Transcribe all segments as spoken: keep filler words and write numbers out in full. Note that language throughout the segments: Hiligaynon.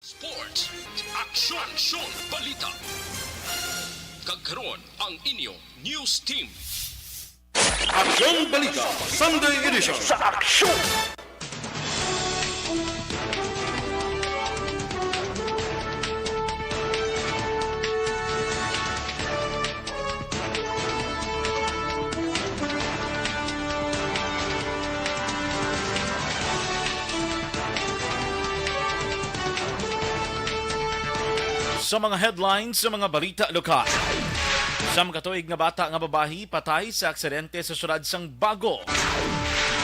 Sports, aksyon, aksyon, balita. Kag karon ang inyo news team. Aksyon Balita Sunday Edition. Sa aksyon! Sa mga headlines sa mga balita lokal. Sa makatuig nga bata nga babayi patay sa aksidente sa siyudad sang Bago.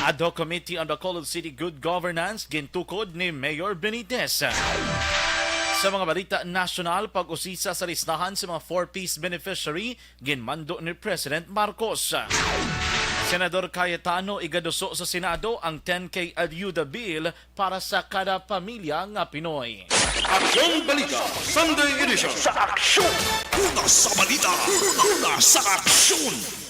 Ad hoc Committee on Bacolod City Good Governance gintukod ni Mayor Benitez. Sa mga balita nasyonal, pag-usisa sa listahan sa mga four Ps beneficiary ginmando ni President Marcos. Senador Cayetano igaduso sa Senado ang ten K ayuda bill para sa kada pamilya nga Pinoy. Aksyon Balita Sunday Edition. Sa aksyon! Una sa balita, una sa aksyon!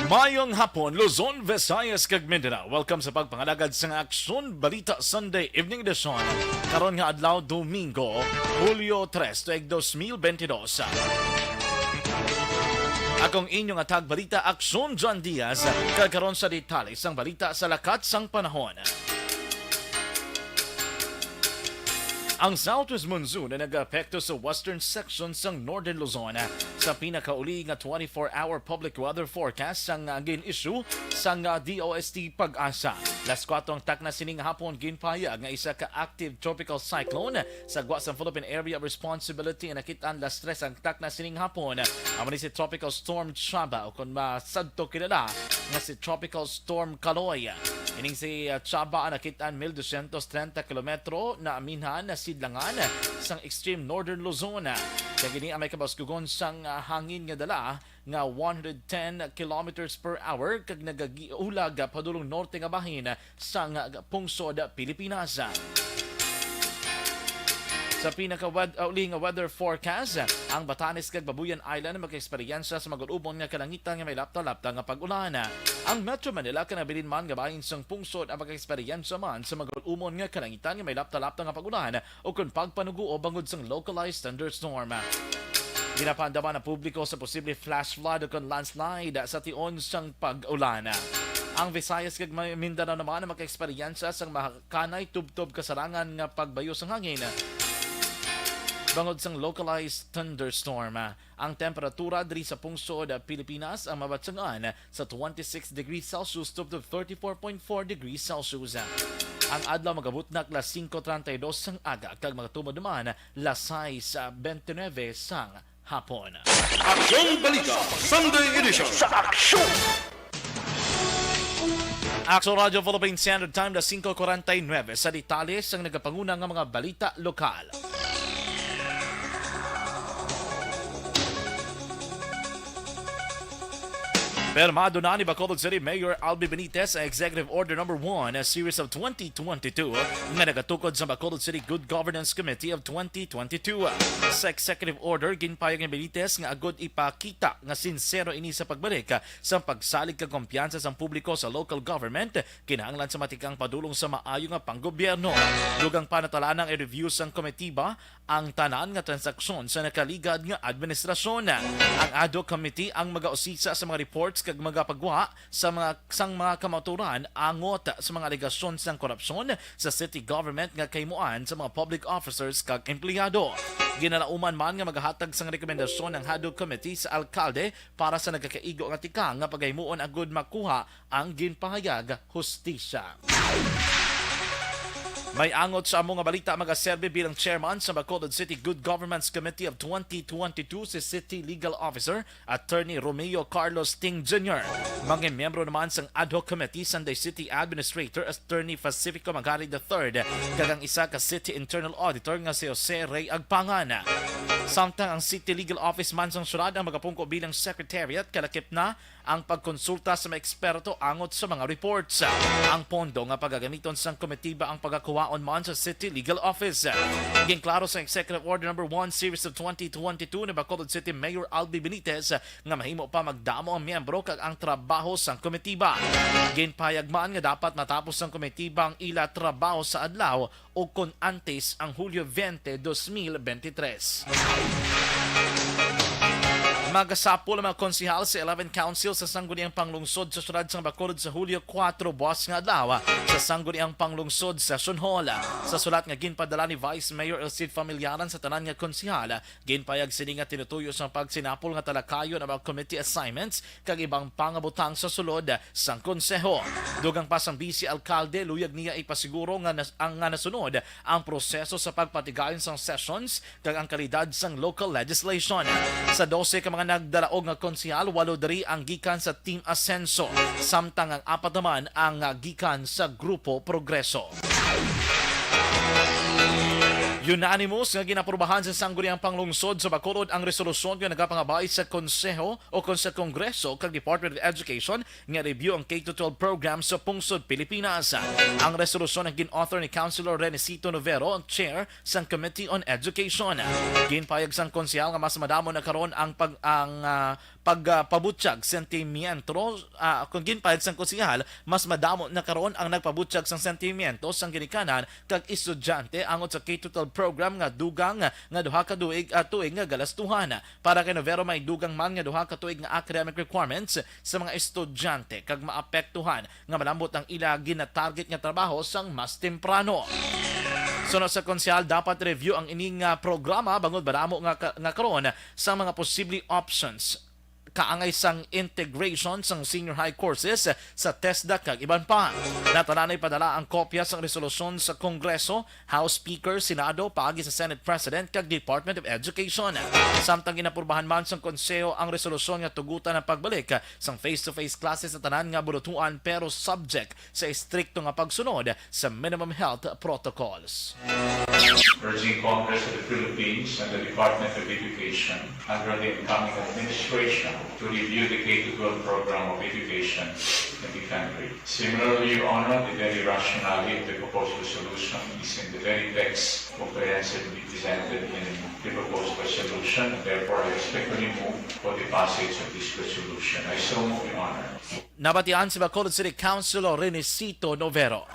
Mayong hapon, Luzon, Visayas, kag Mindanao. Welcome sa pagpangalagad sang Aksyon Balita Sunday Evening Edition. Karon nga adlaw, Domingo, Hulyo tres, tuig dos mil bentidós. Akong inyong hatag balita, Aksyon John Diaz, kag karon sa detalye sang balita sa lakat sang panahon. Ang southwest monsoon na nag-apekto sa western section sang northern Luzon. Sa pinakauli nga twenty-four hour public weather forecast sang, ah, gin-issue sang, ah, D O S T PAGASA, las kuwatro ang takna sining hapon ginpahayag nga isa ka active tropical cyclone sa gwa sang Philippine Area of Responsibility nga nakit-an las tres ang takna sining hapon. Amo ni si Tropical Storm Chaba, o kon masadto kilala nga si Tropical Storm Kaloy. Ining si, ah, Chaba ang nakit-an mil dosyentos trenta kilometro na aminhan na sidlangan sang extreme northern Luzon. Kag ini ang may kabaskugon sang, ah, hangin nga dala nga one hundred ten kilometers per hour kag nagagiulag padulong norte nga bahin sang pungsod Pilipinas. Sa pinaka-wed-, uh, uli nga weather forecast, ang Batanes kag Babuyan Island makaeksperyensya sa magul-umon nga kalangitan nga may lapta-lapta nga pag-ulan. Ang Metro Manila kag nabilin man nga bahin sang pungsod ang makaeksperyensya man sa magul-umon nga kalangitan nga may lapta-lapta nga pag-ulan ukon pagpanuguo bangod sang localized thunderstorm. Ginapaandam man ang publiko sa posible flash flood ukon landslide sa tion sang pag-ulan. Ang Visayas kag Ma-, Mindanao naman ang makaeksperyensya sang mahakanay tubtob kasarangan nga pagbayo sang hangin bangod sang localized thunderstorm. Ang temperatura diri sa pungsod Pilipinas ang mabatyagan sa twenty-six degrees Celsius to thirty-four point four degrees Celsius. Ang adlaw magabutnag las singko treinta y dos sang aga kag magatumod naman las sais bente nuebe sang hapon. Aksyon Balita Sunday Edition. Sa aksyon! Aksyon Radyo Philippine Standard Time, las singko kuwarenta y nuebe. Sa detalye sang nagapanguna nga mga balita lokal. Pirmado na ni Bacolod City Mayor Albi Benitez ang Executive Order Number One, a series of twenty twenty-two, nga nagatukod sa Bacolod City Good Governance Committee of twenty twenty-two. Sa executive order, ginpahayag ni Benitez nga agud ipakita nga sinsero ini sa pagbalik sa pagsalig kag kumpiyansa sang publiko sa local government, kinahanglan sa matikang padulong sa maayo nga panggobyerno. Dugang pa, natalanang i-review sang komitiba ang tanan nga transaksyon sa nakaligad nga administrasyon. Ang ad hoc committee ang magausisa sa mga reports kag magapagwa sa mga, sang mga kamaturan angot sa mga alegasyon sang korupsyon sa city government nga kahimuan sa mga public officers kag empleyado. Ginalauman man nga magahatag sang rekomendasyon ang ad hoc committee sa alkalde para sa nagakaigo nga tikang nga pagahimuon agud makuha ang ginpahayag hustisya. May angot sa amo nga balita, magaserbi bilang chairman sa Bacolod City Good Governance Committee of twenty twenty-two si City Legal Officer Attorney Romeo Carlos Ting Junior. Mga miyembro naman sang ad hoc committee, Sunday City Administrator Attorney Pacifico Magari the third, kag ang isa ka City Internal Auditor nga si Jose Ray Agpangan. Samtang ang City Legal Office man sang syudad ang magapungko bilang secretariat, kalakip na ang pagkonsulta sa mga eksperto angot sa mga reports. Ang pondo nga pagagamiton sang komitiba ang pagakuha paon man sa City Legal Office. Ginklaro sa Executive Order Number One Series of twenty twenty-two ni Bacolod City Mayor Albi Benitez nga mahimo pa magdamo ang miyembro kag ang trabaho sang komitiba. Ginpahayag man nga dapat matapos sang komitiba ang ila trabaho sa adlaw o kon antes ang Hulyo twenty, dos mil bente tres. Magasapol ang mga konsehal sa eleven Council sa Sangguniang Panglungsod sa Siyudad sang Bacolod sa Hulyo kuwatro, buas nga adlaw, sa Sangguniang Panglungsod Session Hall. Sa sulat nga ginpadala ni Vice Mayor El Cid Familiaran sa tanan nga konsehal, ginpayag sini nga tinutuyo sang pagsinapol nga talakayon ang mga committee assignments kag ibang pangabutang sa sulod sang konseho. Dugang pa sang Vice Alkalde, luyag niya ipasiguro nga nas-, ang, nga nasunod ang proseso sa pagpatigayon sang sessions kag ang kalidad sang local legislation. Sa dose ka mga nagdalaog nga konsehal, walo diri ang gikan sa Team Asenso, samtang ang apat naman ang, ah, gikan sa Grupo Progreso. Unanimous nga ginaprubahan sa Sangguniang Panglungsod sa Bacolod ang resolusyon nga nagapangabay sa Konseho o kon sa Kongreso kag Department of Education nga review ang K to twelve program sa pungsod Pilipinas. Ang resolusyon ang gin-author ni Councilor Renesito Novero, ang chair sang Committee on Education. Ginpayag sang konsehal nga mas madamo na karon ang pag-, ang, ah, pagpabutyag sentimiento, ah, kung ginpayag sang konsehal, mas madamo na karon ang nagpabutyag sang sentimiento sang ginikanan kag estudyante angot sa K to twelve program nga dugang nga duha ka duig, ah, tuig nga galastuhan. Para kay Novero, may dugang man nga duha ka tuig nga academic requirements sa mga estudyante kag maapektuhan nga malambot ang ila ginatarget nga trabaho sang mas temprano. Suno sa konsehal, dapat review ang ini nga programa bangod madamo nga ka-, nga karon sa mga posible options kaangay sang integration sang senior high courses sa TESDA kag iban pa. Natalanay padala ang kopya sang resolusyon sa Kongreso, House Speaker, Senado, paagi sa Senate President kag Department of Education. Samtang ginapurbahan man sang Konseho ang resolusyon nga tugutan ang pagbalik sang face-to-face classes sa tanan nga bulutuan pero subject sa estrikto nga pagsunod sa minimum health protocols. Urging Congress of the Philippines and the Department of Education under the incoming administration to review the K to twelve program of education in the country. Similarly, Your Honor, the very rationale of the proposed resolution is in the very text comprehensively presented in the proposed resolution, and therefore I respectfully move for the passage of this resolution. I so move, Your Honor. Nabatian si Bacolod City Councilor Renesito Novero.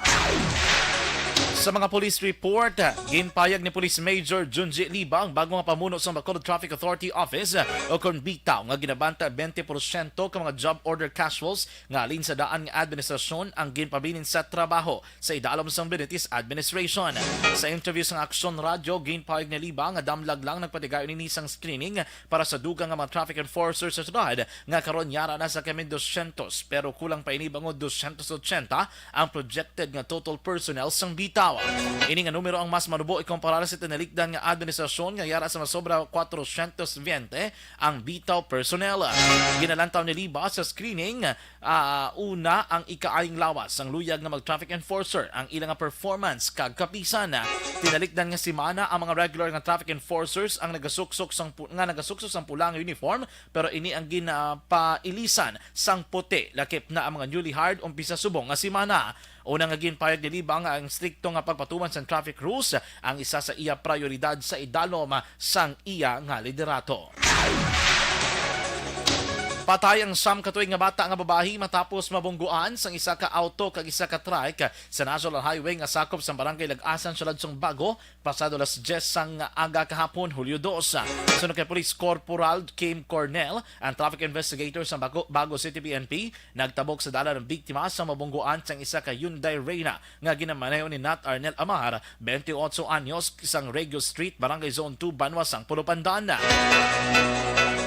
Sa mga police report, ginpayag ni Police Major Junji Liba, ang bago nga pamuno sa Bacolod Traffic Authority Office, o kon bitaw, nga ginabanta twenty porsyento ka mga job order casuals nga halin sa daan nga administrasyon ang ginpabilin sa trabaho sa idalom sang Benitez administration. Sa interview sang Aksyon Radyo, ginpayag ni Liba nga damlag lang nagpatigayon ini sang screening para sa dugang nga mga traffic enforcers sa syudad nga karon yara na sa kami dosyentos, pero kulang pa ini bangod dosyentos otsenta ang projected nga total personnel sang bitaw. Ini nga numero ang mas manubo ikumpara sa tinalikdan nga administrasyon nga yara sa masobra kwatrosyentos bente ang bitaw personnel. Ginalantaw ni Liba sa screening, ah, una ang ikaayong lawas sang luyag nga mag-traffic enforcer, ang ila nga performance kag kapisan. Tinalikdan nga semana ang mga regular nga traffic enforcers ang nagasuksok sang pu-, nga nagasuksok sang pula nga uniform, pero ini ang ginapailisan sang puti, lakip na ang mga newly hired umpisa subong nga semana. Una nga ginpayag ni Liba nga ang strikto nga pagpatuman sang traffic rules ang isa sa iya prayoridad sa idalom sang iya nga liderato. Patay ang siyam ka tuig nga bata nga babayi matapos mabungguan sang isa ka auto kag isa ka trike sa National Highway nga sakop sa Barangay Lag-asan, Siyudad sang Bago, pasado alas dyes sang aga kahapon, Hulyo dos. Suno kay Police Corporal Kim Cornell, ang traffic investigator sa Bago, Bago City P N P, nagtabok sa dalan ang biktima sa mabungguan sang isa ka Hyundai Reina nga ginamaneho ni Nat Arnel Amar, bente otso anyos, sang Regio Street, Barangay Zone two, Banwa sang Pulupandan.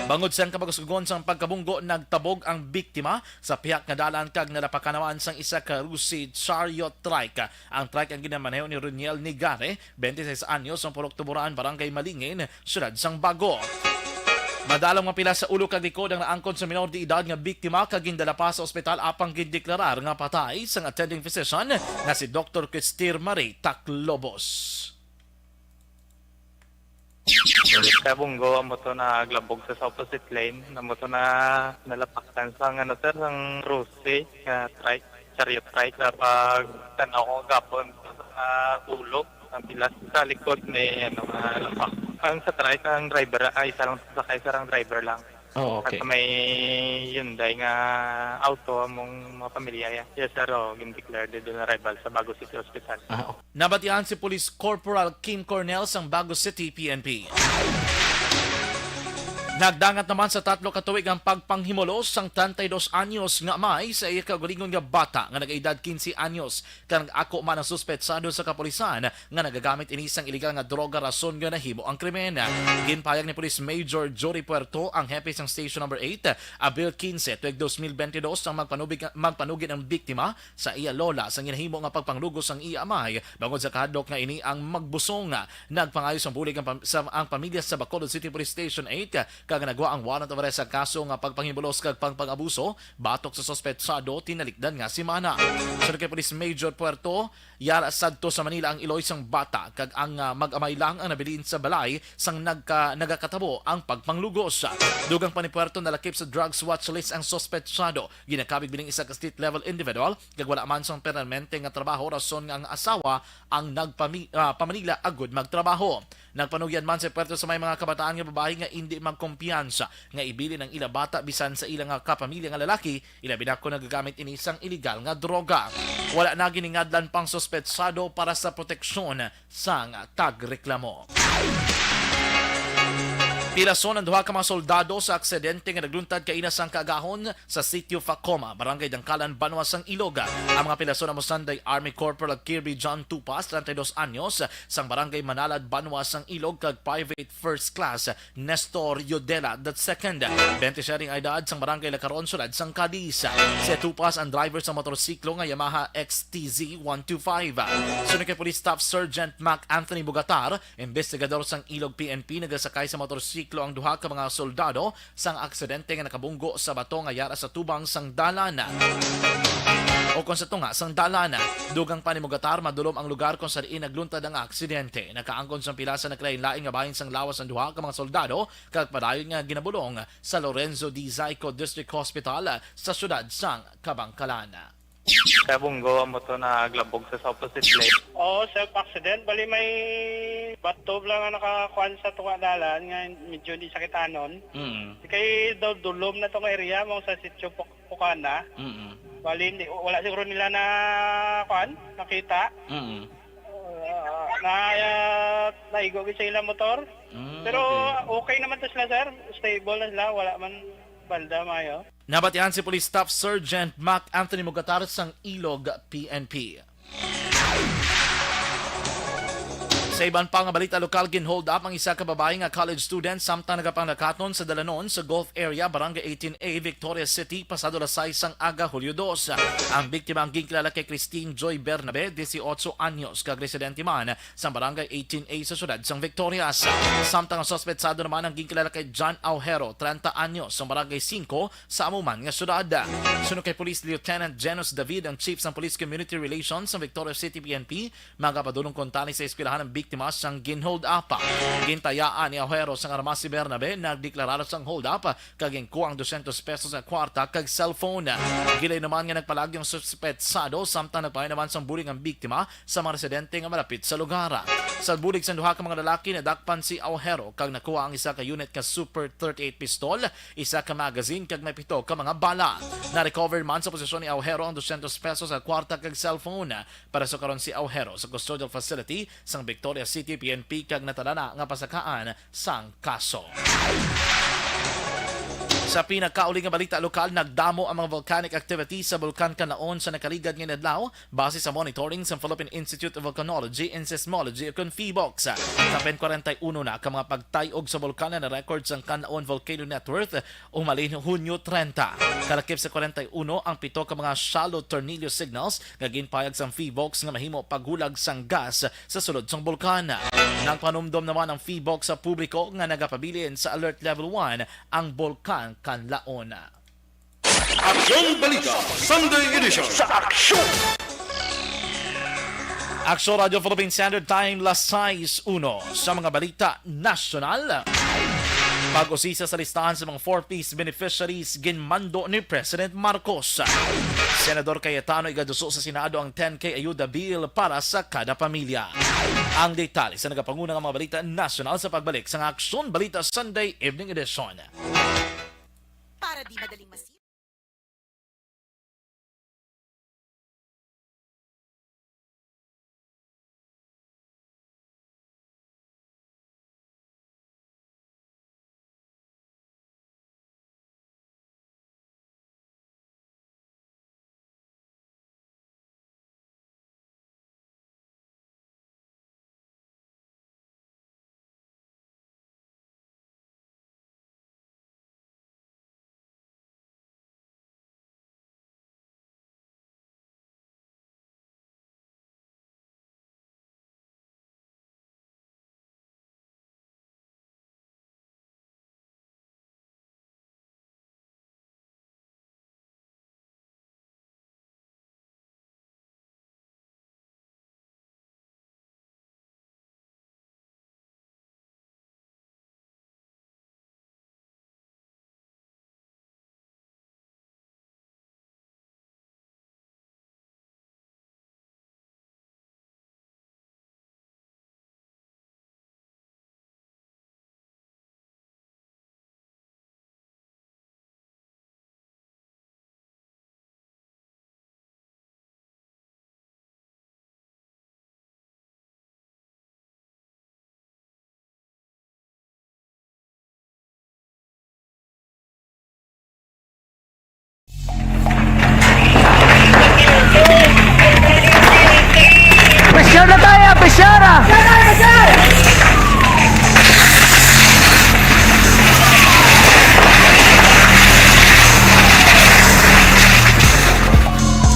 Bangod sang kabagusugon sang pagkabunggo, nagtabog ang biktima sa pihak nga dalan kag nalapakan naman sang isa ka Rusi chariot trike. Ang trike ang ginamaneho ni Roniel Nigare, bente seis anyos, ang purok Tuburan, Barangay Malingin, Siyudad sang Bago. Madalom nga pila sa ulo kag likod ang naangkon sa minor de edad nga biktima kag gindala pa sa ospital apang gindeklarar nga patay sang attending physician nga si Doktor Christir Marie Taclobos. Kabunggo, amo to naglabog sa, sa opposite lane, amo to na nalapaktan sa, ano, sir, ang Rusi nga trike, chariot trike, sa pagtanaw ko gapon. Ah, ulo, ang pilas sa likod may, ano, ah, lapak. Ang sa try, ang driver, ay, isa lang sakay, sir, ang driver lang. Oh, okay. At may Hyundai nga auto among mga pamilya, ya. Yes, sir, oh, gin-declare dead on arrival sa Bago City Hospital. Ah, okay. Nabatian si Police Corporal Kim Cornel sang Bago City P N P. Nagdangat naman sa tatlo ka tuig ang pagpanghimulos sang treinta y dos anyos nga amay sa iya kaugalingon nga bata nga nag-edad quince anyos, kag nag-ako man ang suspetsado sa kapulisan nga nagagamit ini sang iligal nga droga, rason nga nahimo ang krimen. Ginpahayag ni Police Major Jory Puerto, ang hepe sang Station Number Eight, Abril quince, tuig dos mil bente dos, ang magpanubig, magpanugid ang biktima sa iya lola sa ginahimo nga pagpanglugos sang iya amay bangod sa kahadlok nga ini ang magbusong. Nagpangayo sang bulig ang pam-, sa, ang pamilya sa Bacolod City Police Station Eight, kag nagwa ang warrant of arrest sa kaso nga pagpanghimulos kag pagpang-abuso batok sa suspetsado tinalikdan nga semana. Sunod kay Police Major Puerto, yara sadto sa Manila ang iloy sang bata, kag ang, ah, mag-amay lang ang nabilin sa balay sang nagka-, nagakatabo ang pagpanglugos. Dugang pa ni Puerto, nalakip sa drugs watch list ang suspetsado. Ginakabig bining isa ka street level individual, kag wala man sang permanente nga trabaho, rason nga ang asawa ang nagpami-, ah, pa-Manila agud magtrabaho. Nagpanugyan man si Puerto sa may mga kabataan nga babayi nga indi magkumpiyansa nga ibilin ang ila bata bisan sa ila nga kapamilya nga lalaki, ilabi na kon nagagamit ini sang iligal nga droga. Wala na giningadlan pang suspetsado para sa proteksyon sang tagreklamo. Pilason ang duha ka mga soldado sa aksidente nga nagluntad kaina sang kaagahon sa Sitio Facoma, Barangay Dangkalan, Banwa sang Ilog. Ang mga pilason amo sanday Army Corporal Kirby John Tupas, treinta y dos anyos, sang Barangay Manalad, Banwa sang Ilog, kag Private First Class Nestor Yodela the second, bente siya ring edad, sang Barangay Lacaron, Syudad sang Cadiz. Si Tupas ang driver sa motorsiklo nga Yamaha X T Z one two five. Sunod kay Police Staff Sergeant Mac Anthony Bugatar, investigador sang Ilog P N P, nagasakay sa motorsiklo ang duha ka mga soldado sang aksidente nga nakabunggo sa bato nga yara sa tubang sang dalan. O kon sa tunga sang dalan. Dugang pa ni Bugatar, madulom ang lugar kung sa diin nagluntad ang aksidente. Nakaangkon sang pila sa nagkalain-lain nga bahin sang lawas ang duha ka mga soldado, kag padayon nga ginabulong sa Lorenzo D. Zayco District Hospital sa siyudad sang Kabankalan. Kabunggo ang motor na naglabog sa, sa opposite lane. Oo, self-accident. Bali, may bathtub lang ang nakakuan sa tunga dalan nga medyo hindi sakitanon. Mm. Kay daw dulom na tong area mo sa Sitio Puk-, Pukana. Mm. Bali, hindi, wala siguro nila na, kuan, nakita. Mm. Ah, na, ah, naigo gid sa ilang motor. Mm, pero okay. Okay naman to sila, sir. Stable na sila. Wala man balda, mayo. Nabatian si Police Staff Sergeant Mac Anthony Mugatar sang Ilog P N P. Sa iban pa nga balita lokal, gin-hold up ang isa ka babayi nga college student samtang nagapanglakaton sa dalanon sa Gulf Area, Barangay eighteen A, Victoria City, pasado alas sais sang aga, Hulyo dos. Ang biktima ang ginkilala kay Christine Joy Bernabe, dieciocho anyos, kag residente man sa Barangay eighteen A sa siyudad sang Victorias. Samtang ang suspetsado naman ang ginkilala kay John Aujero, treinta anyos, sa Barangay singko, sa amo man nga syudad. Suno kay Police Lieutenant Janus David, ang Chief sang Police Community Relations sa Victoria City P N P, magapadulong kuntani sa eskwelahan ang biktima sang gin-hold up. Gintayaan ni Aujero sang armas si Bernabe, nagdeklarar sang hold up, kag ginkuha ang dosyentos pesos nga kwarta kag cellphone. Gilayon naman nga nagpalagyo ang suspetsado, samtang nagpayo naman sang bulig ang biktima sa mga residente nga malapit sa lugar. Sa bulig sang duha ka mga lalaki, nadakpan si Aujero kag nakuha ang isa ka unit nga Super thirty-eight pistol, isa ka magazine kag may pito ka mga bala. Na-recover man sa posisyon ni Aujero ang dosyentos pesos nga kwarta kag cellphone. Para sa karon, si Aujero sa custodial facility sang Victoria City P N P kag natala na nga pasakaan sang kaso. Sa pinakauli nga balita lokal, nagdamo ang mga volcanic activity sa Bulkan Kanlaon sa nakaligad nga inadlaw, base sa monitoring sa Philippine Institute of Volcanology and Seismology o kon PHIVOLCS. Kapin kwarenta y uno na ka mga pagtay-og sa bulkan na na-record sang Kanlaon Volcano Net Worth umalin Hunyo treinta. Kalakip sa kwarenta y uno ang pito ka mga shallow tornillo signals nga ginpahayag sang PHIVOLCS nga mahimo paghulag sang gas sa sulod sang bulkan. Nagpanumdom naman ang PHIVOLCS sa publiko nga nagapabilin sa Alert Level one ang Bulkan Kanlaon. Aksyon Balita Sunday Edition. Sa Aksyon! Aksyon Radyo Philippine Standard Time, las sais uno. Sa mga balita nasyonal, Pag-usisa sa listahan sa mga four Ps beneficiaries ginmando ni President Marcos. Senador Cayetano igaduso sa Senado ang ten K ayuda bill para sa kada pamilya. Ang detalye sa nagapanguna nga mga balita nasyonal sa pagbalik sa Aksyon Balita Sunday Evening Edition. Para di madaling masip- Pressure na tayo, pressure na!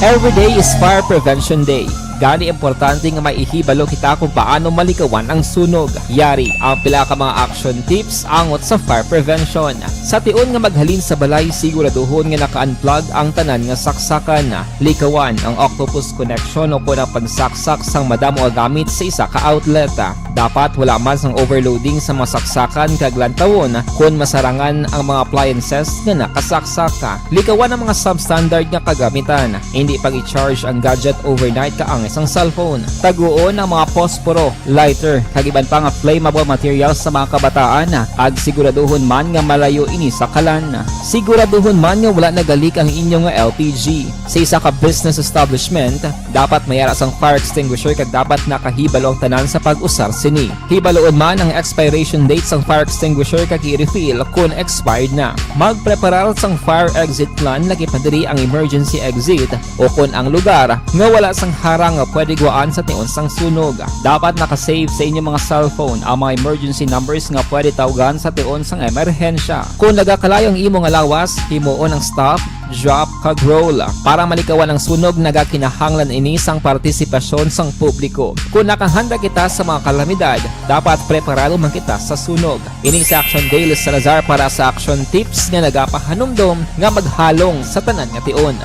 Every day is Fire Prevention Day. Gani, importante nga may ihibalo kita kung paano malikawan ang sunog. Yari ang pila ka mga action tips angot sa fire prevention. Sa tion nga maghalin sa balay, siguraduhon nga naka-unplug ang tanan nga saksakan. Likawan ang octopus connection o kon ang pagsaksak sang madamo nga gamit sa isa ka outlet. Dapat wala man sang overloading sa mga saksakan kag lantawon kon masarangan ang mga appliances nga nakasaksak. Likawan ang mga substandard nga kagamitan. Indi pag-i-charge ang gadget overnight kaangay sang cellphone. Taguon ang mga posporo, lighter, kag iban pa nga flammable materials sa mga kabataan, kag siguraduhon man nga malayo ini sa kalan. Siguraduhon man nga wala naga-leak ang inyo nga L P G. Sa isa ka business establishment, dapat may ara sang fire extinguisher kag dapat nakahibalo ang tanan sa pag-usar sini. Hibaluon man ang expiration date sang fire extinguisher kag i-refill kon expired na. Magpreparar sang fire exit plan, laki pa diri ang emergency exit o kon ang lugar nga wala sang harang nga pwede guwaan sa tion sang sunog. Dapat naka-save sa inyo mga cellphone ang mga emergency numbers nga pwede tawgan sa tion sang emerhensya. Kon nagakalayo ang imo nga lawas, himuon ang stop, drop, kag roll. Para malikawan ang sunog, nagakinahanglan ini sang partisipasyon sang publiko. Kon nakahanda kita sa mga kalamidad, dapat preparado man kita sa sunog. Ini si Action Daily Salazar para sa Action Tips nga nagapahanumdom nga maghalong sa tanan nga tion.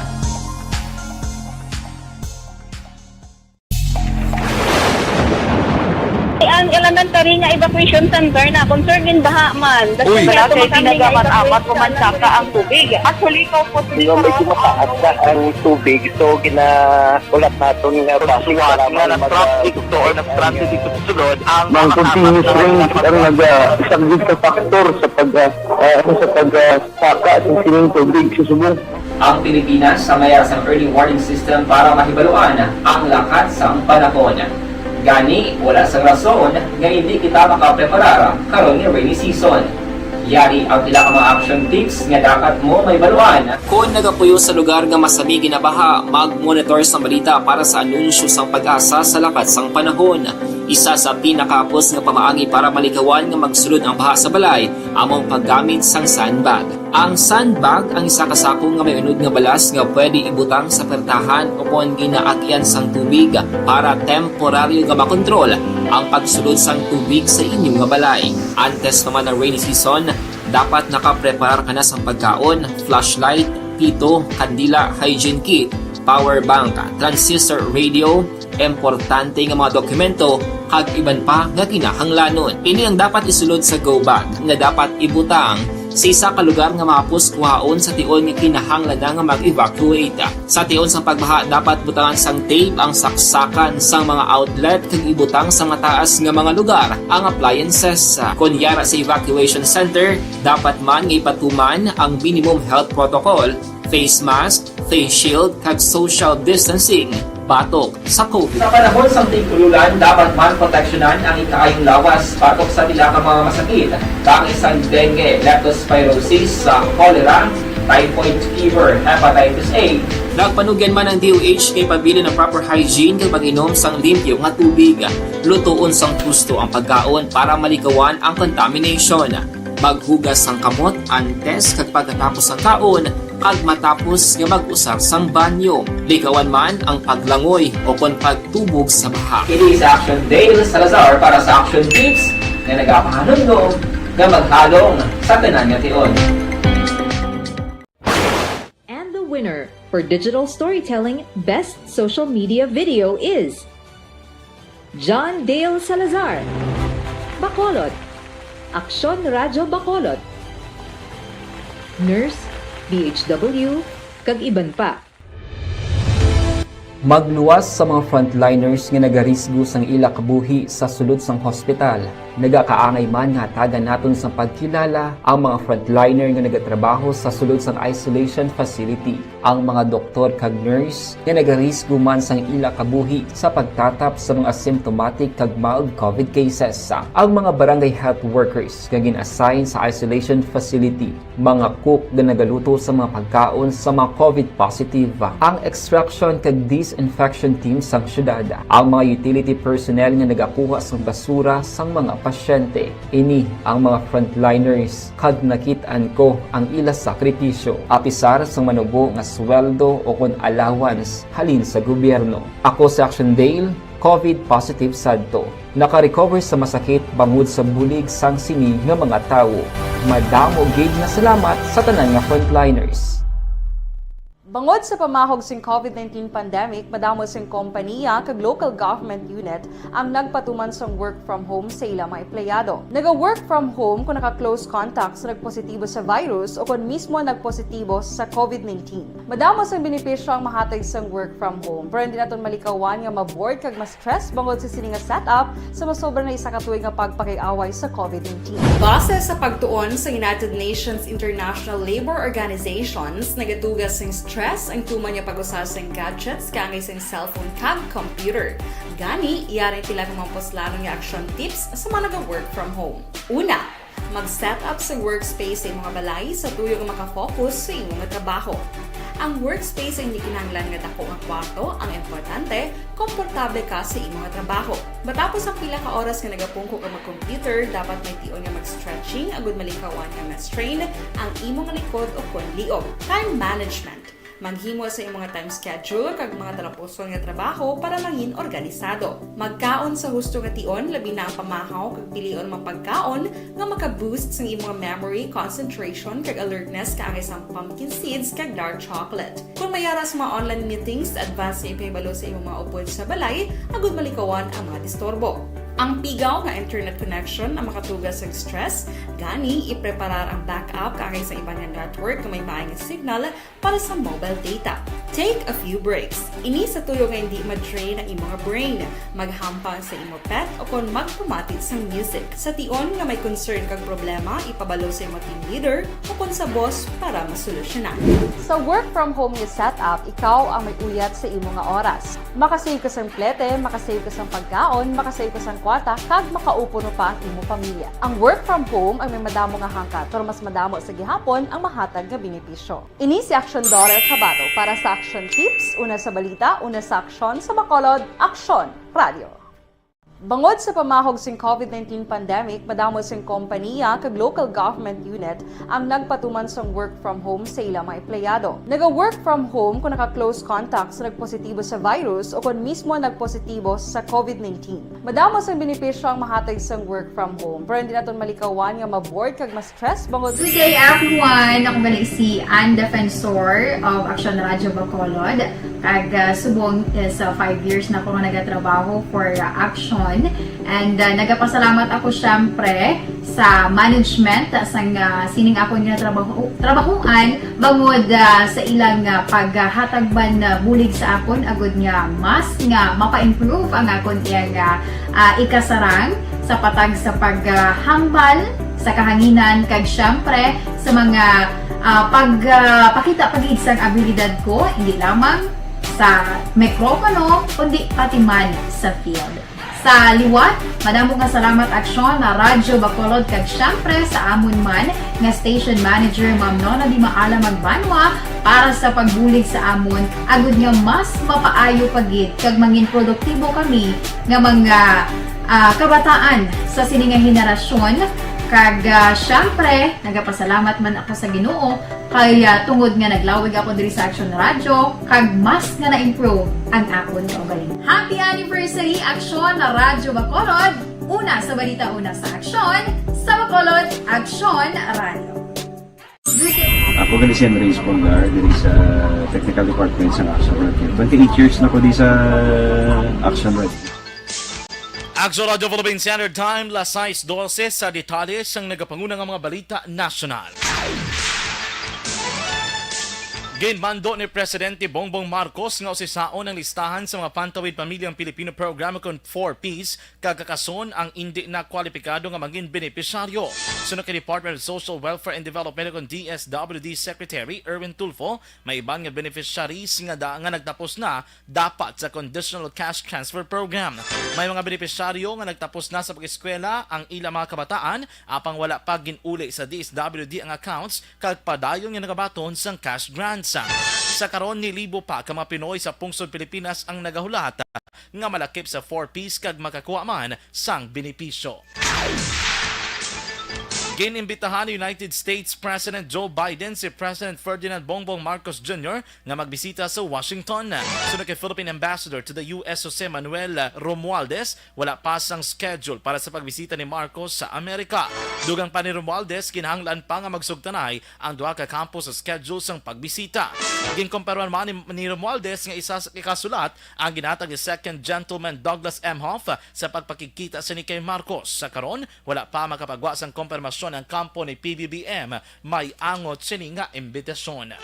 Ang elementary nga evacuation center na concern in baha man. Uy. Wala sila tinaga man amat kumansaka ang tubig. Actually, ikaw po, di ba, medyo mataas na ang tubig. So, ginahulat naton nga basi nga para na-traffic to or na-stranded dito sa sulod ang mga continuous rain ang naga-, isa gid ka factor sa pag, ah, ah, ano, sa pag, ah, saka sa sining tubig sa subong. Ang Pilipinas sa mayar sang early warning system para mahibaluan ang lakat sang panahon. Gani, wala sang rason nga indi kita makapreparar karon nga rainy season. Yari ang pila ka mga action tips nga dapat mo mahibaluan. Kon nagapuyo sa lugar nga masami ginabaha, mag-monitor sa balita para sa anunsyo sang PAGASA sa lakat sang panahon. Isa sa pinakahapos nga pamaagi para malikawan nga magsulod ang baha sa balay amo ang paggamit sang sandbag. Ang sandbag ang isa ka sako nga may unod nga balas nga pwede ibutang sa pertahan o kon ginaagyan sang tubig para temporaryo nga makontrol ang pagsulod sang tubig sa inyo nga balay. Antes pa man ang rainy season, dapat nakapreparar ka na sang pagkaon, flashlight, pito, kandila, hygiene kit, power bank, transistor radio, importante nga mga dokumento, kag iban pa nga kinahanglanon. Ini ang dapat isulod sa go bag nga dapat ibutang sa isa ka lugar nga mahapos kuhaon sa tion nga kinahanglan na nga mag-evacuate. Sa tion sang pagbaha, dapat butangan sang tape ang saksakan sang mga outlet kag ibutang sa mataas nga mga lugar ang appliances. Kon yara sa evacuation center, dapat man nga ipatuman ang minimum health protocol, face mask, face shield, kag social distancing batok sa COVID. Sa panahon sang tig-ululan, dapat man proteksyonan ang ikaayong lawas batok sa pila ka mga masakit, kaangay sang dengue, leptospirosis, sa cholera, typhoid fever, hepatitis A. Nagpanugyan man ang D O H kay pabilin ang proper hygiene kag pag-inom sang limpyo nga tubig. Lutoon sang husto ang pagkaon para malikawan ang contamination. Maghugas sang kamot antes kag pagkatapos sang kaon, kag matapos nga mag-usar sang banyo. Likawan man ang paglangoy o kon pagtubog sa baha. Kini si Action Dale Salazar para sa Action Tips nga nagapahanumdom nga maghalong sa tanan nga tion. And the winner for digital storytelling best social media video is John Dale Salazar, Bacolod, Aksyon Radyo Bacolod, Nurse, D H W, kag iban pa. Magluwas sa mga frontliners nga nagarisgo sang ila kabuhi sa sulod sang hospital. Nagakaangay man nga hatagan naton sang pagkilala ang mga frontliner nga nagatrabaho sa sulod sang isolation facility, ang mga doktor kag nurse nga nagarisgo man sang ila kabuhi sa pagtatap sa mga asymptomatic kag mild COVID cases, ang mga barangay health workers nga gin-assign sa isolation facility, mga cook nga nagaluto sa mga pagkaon sa mga COVID positive, ang extraction kag disinfection team sang syudad, ang mga utility personnel nga nagakuha sang basura sang mga pasyente. Ini ang mga frontliners kag nakit-an ko ang ila sakripisyo, apisar sang manubo nga sweldo o kon allowance halin sa gobyerno. Ako si Action Dale, COVID positive sadto. Naka-recover sa masakit bangod sa bulig sang sini nga mga tawo. Madamo gid nga salamat sa tanan nga frontliners. Bangod sa pamahog sing COVID nineteen pandemic, madamo sing kompaniya kag local government unit ang nagpatuman sang work from home sa ila mga empleyado. Naga-work from home kung naka-close contact sa nagpositibo sa virus o kon mismo nagpositibo sa COVID nineteen. Madamo sang benepisyo ang mahatag sang work from home, pero hindi naton malikawan nga ma-bored kag ma-stress bangod sa sini nga setup sa masobra na isa ka tuig nga pagpakig-away sa COVID nineteen. Base sa pagtuon sa United Nations International Labour Organizations, nagatuga sing stress ang tuman nga pag-usa sing gadgets kaangay sing cellphone kag computer. Gani, yari ang pila ka mga puslanon nga action tips sa mga naga-work from home. Una, mag-set up sa workspace sa imo nga balay sa tuyo nga makafocus sa imo nga trabaho. Ang workspace ang hindi kinahanglan nga dako nga kwarto, ang importante, komportable ka sa imo nga trabaho. Matapos ang pila ka oras nga nagapungko ka mag-computer, dapat may tion nga mag-stretching agud malikawan nga ma-strain ang imo nga likod o kon liog. Time management. Maghimo sa imo nga time schedule kag mga talapuson nga trabaho para mangin organisado. Magkaon sa husto nga tion, labi na ang pamahaw kag pilion mga pagkaon nga maka-boost sang imo nga memory, concentration, kag alertness kaangay sang pumpkin seeds kag dark chocolate. Kung may ara sa mga online meetings, advance nga ipahibalo sa imo mga upod sa balay agud malikawan ang mga disturbo. Ang pigaw nga internet connection ang makatuga sang stress, gani ipreparar ang backup kaangay sa iban nga network nga may maayo nga signal para sa mobile data. Take a few breaks. Ini sa tuyo nga hindi ma-drain ang imo nga brain. Maghampang sa imo pet o kon magpamati sang music. Sa tion nga may concern kag problema, ipabalo sa imo team leader o kon sa boss para masolusyonan. Sa work from home nga setup, ikaw ang may uyat sa imo nga oras. Makasave ka sang plete, makasave ka sang pagkaon, makasave ka sang kwarta, kag makaupuno pa ang imo pamilya. Ang work from home ang may madamo nga hangkat, pero mas madamo sa gihapon ang mahatag nga benepisyo. Ini si Action Daughter Kabato para sa Action Tips, una sa balita, una sa aksyon, sa Bacolod, Aksyon Radio. Bangod sa pamahog sing COVID nineteen pandemic, madamo sing kompaniya kag local government unit ang nagpatuman sang work from home sa ila mga empleyado. Naga-work from home kung naka-close contact sa nagpositibo sa virus o kon mismo nagpositibo sa COVID nineteen. Madamo sang benepisyo ang mahatag sang work from home, pero hindi naton malikawan nga ma-bored kag ma-stress bangod. Good day, everyone! Ako gali si Ann Defensor of Action Radio Bacolod. Kag, ah, subong, eh, sa five years na ako nga nagatrabaho for, ah, Action. And, ah, nagapasalamat ako, syempre, sa management, ah, sang, ah, sining akon nga trabaho, trabahuan, bangod, ah, sa ilang, ah, paghatag man, ah, bulig sa akon, agud nga mas nga mapa-improve ang akon iyang, ah, ah, ikasarang sa patag sa paghambal sa kahanginan, kag syempre sa mga, ah, pag, ah, pakita pa gid sang abilidad ko, hindi lamang sa mikropono, kundi pati man sa field. Sa liwat, madamo nga salamat, Aksyon, na Radyo Bacolod, kag syempre sa amon man nga station manager, Ma'am Nona Di Maala Magbanwa, para sa pagbulig sa amon, agud nga mas mapaayo pa gid kag mangin produktibo kami nga mga, ah, kabataan sa sini nga henerasyon. Kag, ah, syempre, nagapasalamat man ako sa Ginoo kay, ah, tungod nga naglawig ako diri sa Action Radio, kag mas nga na-improve ang akon kaugalingon. Happy anniversary, Action na Radyo Bacolod! Una sa balita, una sa aksyon, sa Bacolod, Action Radio. Ako gali si Henry Espongar, diri sa Technical Department sa Action Radio. Twenty-eight years na ko di sa Action Radio. Action Radio Philippine Standard Time, las sais dose, sa detalye sang nagapanguna nga mga balita nasyonal. Ginmando ni Presidente Bongbong Marcos nga usisaon ang listahan sa mga Pantawid Pamilyang Pilipino Program kon four Ps kag kakason ang indi na kwalipikado nga mangin benepisyaryo. Suno kay Department of Social Welfare and Development kon D S W D Secretary Erwin Tulfo, may iban nga beneficiaries nga da, nga nagtapos na dapat sa Conditional Cash Transfer Program. May mga benepisyaryo nga nagtapos na sa pag-eskwela ang ilang mga kabataan, apang wala pa gin-uli sa D S W D ang accounts kag padayon nga nagabaton sang cash grants. Sa karon, nilibo pa ka mga Pinoy sa pungsod Pilipinas ang nagahulat nga malakip sa four Ps kag makakuha man sang benepisyo. Ginimbitahan ni United States President Joe Biden si President Ferdinand Bongbong Marcos Junior nga magbisita sa Washington. Suno kay Philippine Ambassador to the U S Jose Manuel Romualdez, wala pa sang schedule para sa pagbisita ni Marcos sa Amerika. Dugang pa ni Romualdez, kinahanglan pa nga magsugtanay ang duha ka kampo sa schedule sang pagbisita. Ginkumpirma man ni, ni Romualdez nga isa sa ikasulat ang ginhatag ni Second Gentleman Douglas Emhoff sa pagpakigkita sini kay Marcos. Sa karon, wala pa makapagwa sang kompirmasyon ang kampo ni P B B M may angot sini nga imbitasyon.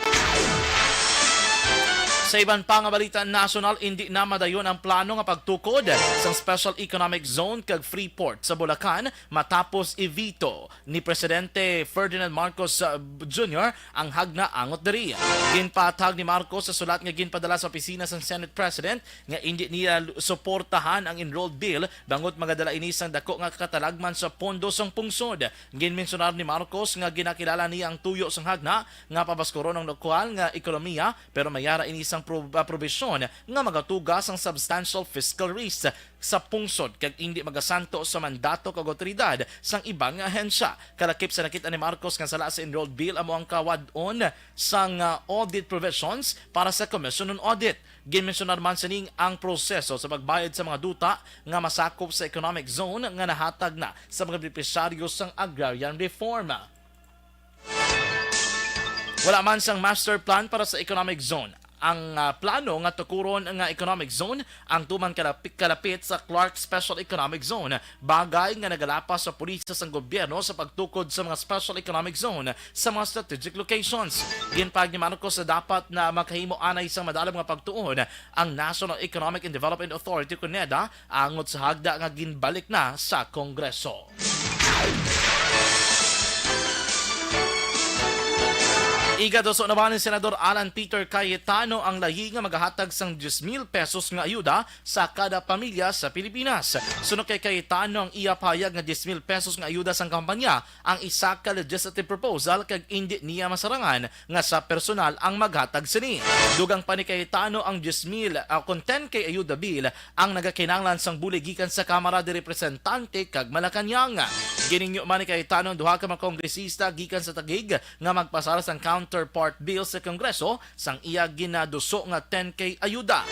Sa iban pa nga balita nasyonal, indi na madayon ang plano nga pagtukod sang Special Economic Zone kag Freeport sa Bulacan matapos i-veto ni Presidente Ferdinand Marcos, uh, Junior ang hagna angot diri. Ginpatag ni Marcos sa sulat nga ginpadala sa opisina sang Senate President nga indi niya lu-, suportahan ang enrolled bill bangod magadala ini sang dako nga katalagman sa pondo sang pungsod. Ginmensionar ni Marcos nga ginakilala niya ang tuyo sang hagna nga pabaskuron ang lokal nga ekonomiya, pero may ara ini sang pro-, ah, probisyon nga magatuga sang substantial fiscal risk sa pungsod kag indi magasanto sa mandato kag awtoridad sang iban nga ahensya. Kalakip sa nakita ni Marcos nga sala sa enrolled bill amo ang kawad-on sang, ah, audit provisions para sa Commission on Audit. Ginmensionar man sining ang proseso sa pagbayad sa mga duta nga masakop sa economic zone nga nahatag na sa mga benepisyaryo sang agrarian reform. Wala man sang master plan para sa economic zone. Ang, ah, plano nga tukuron nga economic zone ang tuman kalapit, kalapit sa Clark Special Economic Zone, bagay nga nagalapas sa polisiya sang gobyerno sa pagtukod sa mga special economic zone sa mga strategic locations. Ginpahayag ni Marcos na dapat na makahimo anay sang madalom nga pagtuon ang National Economic and Development Authority, kon NEDA, angot sa hagda nga ginbalik na sa Kongreso. Igaduso naman ni Senador Alan Peter Cayetano ang layi nga magahatag sang diyes mil pesos nga ayuda sa kada pamilya sa Pilipinas. Suno kay Cayetano, ang iya pahayag nga diyes mil pesos nga ayuda sang kampanya ang isa ka legislative proposal kag indi niya masarangan nga sa personal ang maghatag sini. Dugang pa ni Cayetano, ang diyes mil, ah, kon ten K ayuda bill ang nagakinahanglan sang bulig gikan sa Kamara de Representante kag Malacañang. Ginhingyo man ni Cayetano ang duha ka mga kongresista gikan sa Taguig nga magpasar sang counterpart bill sa Kongreso sang iya ginaduso nga ten K ayuda.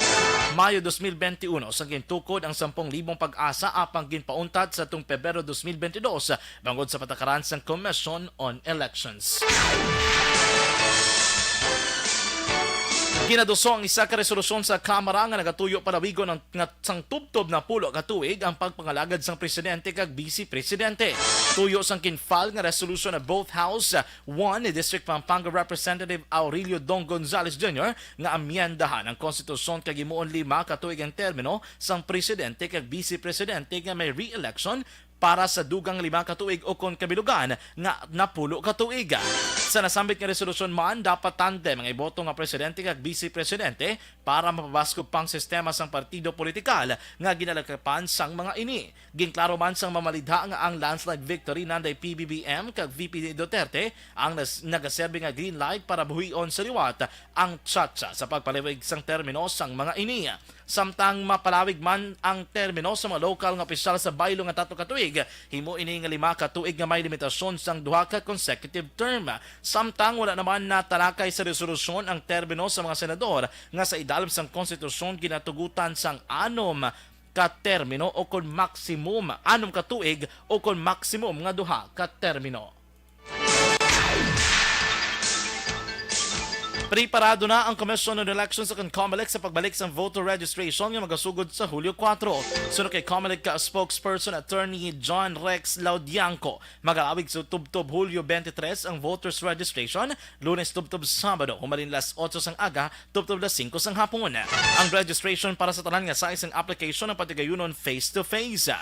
Mayo dos mil benti uno, sang gintukod ang sampung libong PAGASA apang ginpauntat sa tung Pebrero dos mil benti dos bangod sa patakaran sang Commission on Elections. Ginaduso ang isa ka resolusyon sa Kamara nga nagatuyo palawigon ang, nga sang tubtob napulo ka tuig ang pagpangalagad sang presidente kag vice presidente. Tuyo sang kin-file nga resolusyon na both House one ni District Pampanga Representative Aurelio Dong Gonzales Junior nga amyendahan ang konstitusyon kag himuon lima ka tuig ang termino sang presidente kag vice presidente nga may re-election para sa dugang lima ka tuig ukon kabilugan nga napulo ka tuig. Sa nasambit nga resolusyon man, dapat tandem ang iboto nga presidente kag vice presidente para mapabaskog pa ang sistema sang partido politikal nga ginalakapan sang mga ini. Ginklaro man sang mamalidha nga ang landslide victory nanday P B B M kag V P Duterte ang nas-, nagaserbi nga green light para buhion sa liwat ang tsatsa sa pagpalawig sang termino sang mga ini. Samtang mapalawig man ang termino sa mga lokal nga opisyal sa baylo nga tatlo ka tuig, himo ini nga lima ka tuig nga may limitasyon sang duha ka consecutive term. Samtang wala naman natalakay sa resolusyon ang termino sa mga senador nga sa idalom sang konstitusyon ginatugutan sang anom ka termino o kon maximum anom ka tuig o kon maximum nga duha ka termino. Preparado na ang Commission on Elections o kon COMELEC sa pagbalik sang voter registration nga magasugod sa Hulyo kuwatro. Suno kay COMELEC ka spokesperson Attorney John Rex Laudianco, magalawig sa tubtob Hulyo twenty-three ang voters registration, Lunes tubtob Sabado, humalin las otso sang aga tubtob las singko sang hapon. Ang registration para sa tanan nga size sang application ang patigayunon face-to-face.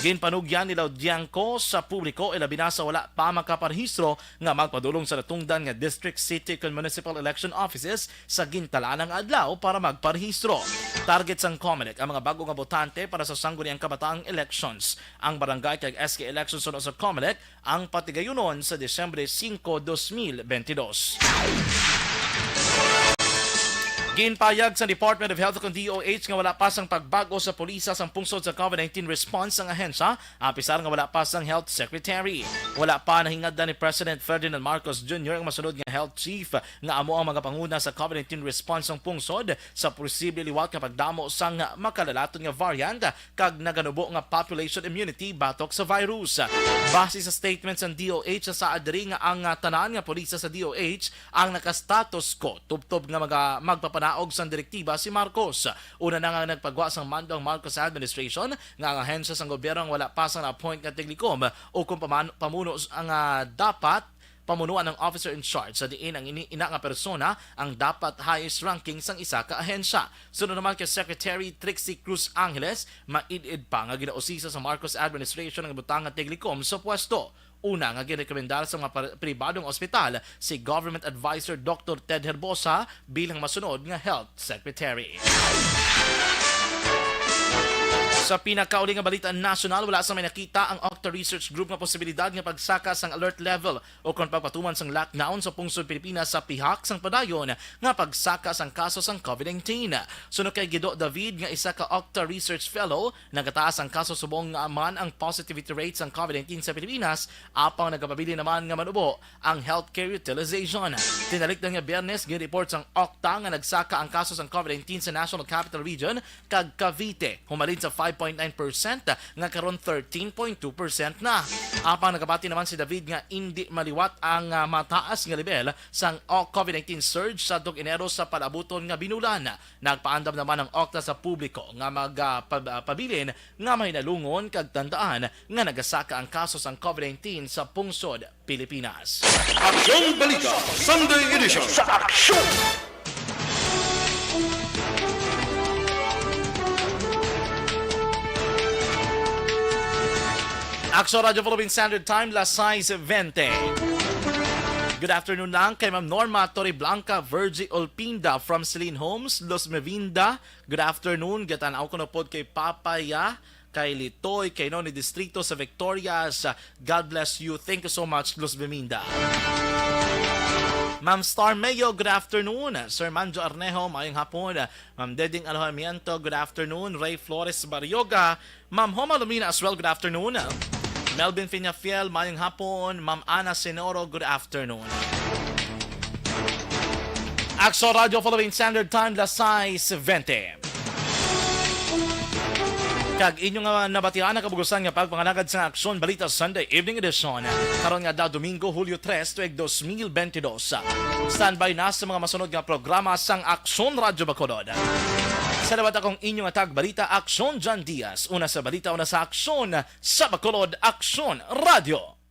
Ginpanugyan ni Laudianco sa publiko, ilabi na sa wala pa makaparehistro, nga magpadulong sa natungdan nga district, city, kag municipal election offices sa gintalanang adlaw para magparehistro. Target sang COMELEC ang mga bag-o nga botante para sa sangguniang kabataang elections. Ang barangay kag S K elections suno sa COMELEC ang patigayunon sa Disyembre singko, dos mil benti dos. Ginpayag sa Department of Health o kon D O H nga wala pa sang pagbag-o sa pulisa sang pungsod sa COVID nineteen response ang ahensya, apisar nga wala pa sang Health Secretary. Wala pa nahingadlan ni President Ferdinand Marcos Junior ang masunod nga health chief nga amo ang magapanguna sa COVID nineteen response sang pungsod sa posible liwat nga pagdamo sang makalalaton nga variant kag naganubo nga population immunity batok sa virus. Base sa statement sang D O H, sa diri nga ang, ah, tanan nga pulisa sa D O H ang naka-status quo tubtob nga maga-, magpapanaog sang direktiba si Marcos. Una na nga nagpagwa sang mando ang Marcos administration nga ang ahensya sang gobyerno ang wala pa sang na-appoint nga tiglikom o kon paman-, pamuno s-, ang, ah, dapat pamunuan ang officer in charge, sa diin ang ini, ina nga persona ang dapat highest ranking sang isa ka ahensya. Sunod naman kay Secretary Trixie Cruz Angeles, maid-id pa nga ginausisa sa Marcos administration ang butang nga tiglikom sa pwesto. Una nga ginrekomendar sa mga par-, pribadong ospital si Government Advisor Doktor Ted Herbosa bilang masunod nga Health Secretary. Sa pinakauli nga balita nasyonal, wala sa may nakita ang Okta Research Group nga posibilidad nga pagsaka sang alert level o kon pagpatuman sang lockdown sa pungsod Pilipinas sa pihak sang padayon nga pagsaka sang kaso sang COVID nineteen. Suno kay Guido David nga isa ka Okta Research Fellow, nagataas ang kaso subong nga man ang positivity rate sang COVID nineteen sa Pilipinas, apang nagapabilin naman nga manubo ang healthcare utilization. Tinalikdan nga Biyernes, gin-report sang Okta nga nagsaka ang kaso sang COVID nineteen sa National Capital Region kag Cavite, humalin sa five point nine percent nga karon thirteen point two percent na. Apang nagapati naman si David nga indi maliwat ang, ah, mataas nga lebel sang, ah, COVID nineteen surge sadtong Enero sa palabuton nga binulan. Nagpaandam naman ang Okta sa publiko nga mag, ah, pab-, ah, pabilin nga mahinalungon kag tandaan nga nagasaka ang kaso sang COVID nineteen sa pungsod Pilipinas. Aksyon Balita Sunday Edition. Sa Aksyon! Aksyon Radyo Philippine Standard Time, las sais bente. Good afternoon lang kay Ma'am Norma Torreblanca Virgie Olpinda from Celine Homes, Los Mevinda. Good afternoon. Gatan-aw ko na pod kay Papaya, kay Litoy, kay Noni Distrito sa Victorias. God bless you. Thank you so much, Luz Beminda. Ma'am Star Mayo, good afternoon. Sir Manjo Arnejo, mayong hapon. Ma'am Deding Alojamiento, good afternoon. Ray Flores Barrioga, Ma'am Homa Lumina as well, good afternoon. Melvin Peñafiel, mayong hapon. Ma'am Ana Senoro, good afternoon. Aksyon Radyo Philippine Standard Time, las sais bente. Kag inyo nga nabatian ang kabugusan nga pagpangalagad sa Aksyon Balita Sunday Evening Edition. Karon nga adlaw Domingo, Hulyo tres, tuig dos mil bentidós. Standby na sa mga masunod nga programa sang Aksyon Radyo Bacolod. Sa liwat akong inyo nga tagbalita, Aksyon John Diaz. Una sa balita, una sa aksyon, sa Bacolod, Aksyon Radyo.